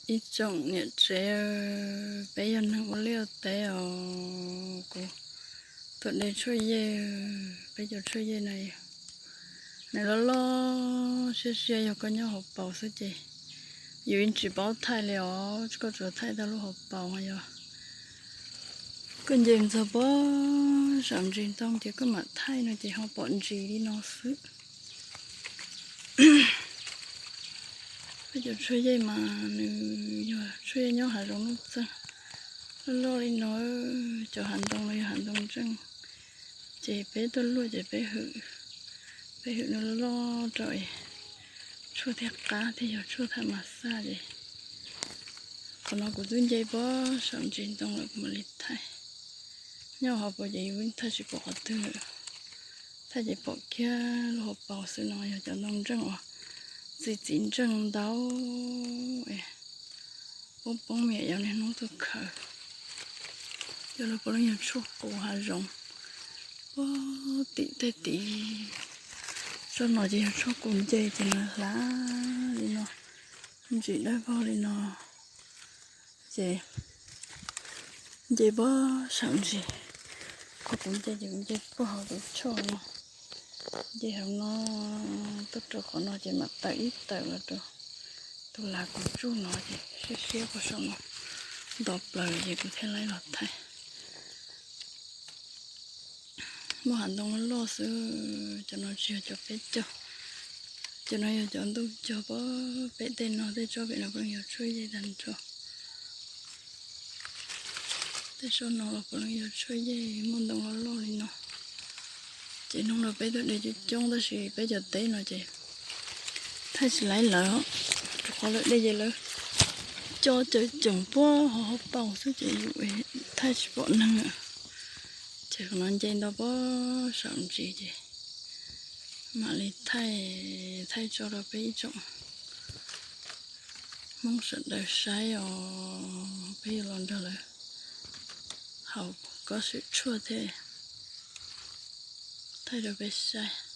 Ib tsoom niam tsev, peb yog neeg ua liaj ua teb os, kuv tuaj de tshuaj yej, peb cov tshuaj yej no nws loj loj siab siab, yog koj nyob hauv paus xwb ces yus yeej tsis paub thaij li os, koj tsuas thaij tau lub hauv paus. Yog koj nce mus txog puag saum ntsis ntoo ces koj mam thaij no ces ho pom ntsis li no xwb. Peb cov tshuaj yej mas nws yog tshuaj yej nyob hav zoov nuj txeeg, loj loj li no. Cov hav ntoo no yog hav ntoo ntseej, ces peb tuaj luaj ces peb hwm, peb hwm nws loj rau es tshuaj thiaj qab thiaj yog tshuaj thaij mas xaj ces. Qhov no kuv twb nce puag saum ntsis ntoo lawm kuv mam li thaij. Nyob hauv paus ces yus thaij tsis pom qhov twg lawm, thaij ces pom kiag lub hauv paus xwb no. Yog cov ntoo ntseej uas txi txiv ntseej ntau, poob poob miam yog niaj hnub tuaj khaws. Cov no puav leej yog tshuaj qus hav zoov, puag tim tej tid. Tsob no ces yog tshuaj qus nce ces nws hlav li no, ntsis dawb vog li no. Ces nce puag saum ntsis, qhov kuv nce ces kuv nce puag hauv tus choj no, nce hauv no tuaj rau qhov no ces mam tawm ib tawm los rau tus lav kuv tsuj no ces siab siab puag saum no nto plaws ces kuv thiaj laib los thaij. Muaj hav ntoo loj loj xwb, cov no tsis yog cov peb cog, cov no yog cov ntuj cog puag pem tej no, tej tsob pem no puav leej yog tshuaj yej tag nrho. Tej tsob no los puav leej yog tshuaj yej, muaj ntoo loj loj li no. Ces hnub no peb tuaj de coob coob tab sis peb cov teb no ces thaij tsis laib lawv, rau qhov lawv de ces lawv co cawm ceem puag hauv hauv paus xwb ces yus thaij tsis pom neeg. Ces qhov no nce nto puag saum ntsis ces mam li thaij, thaij tso rau peb ib tsoom Hmoob sawv daws saib os, peb yuav los nrog lawv haus kob swm tshuaj thiab, thaij rau peb saib.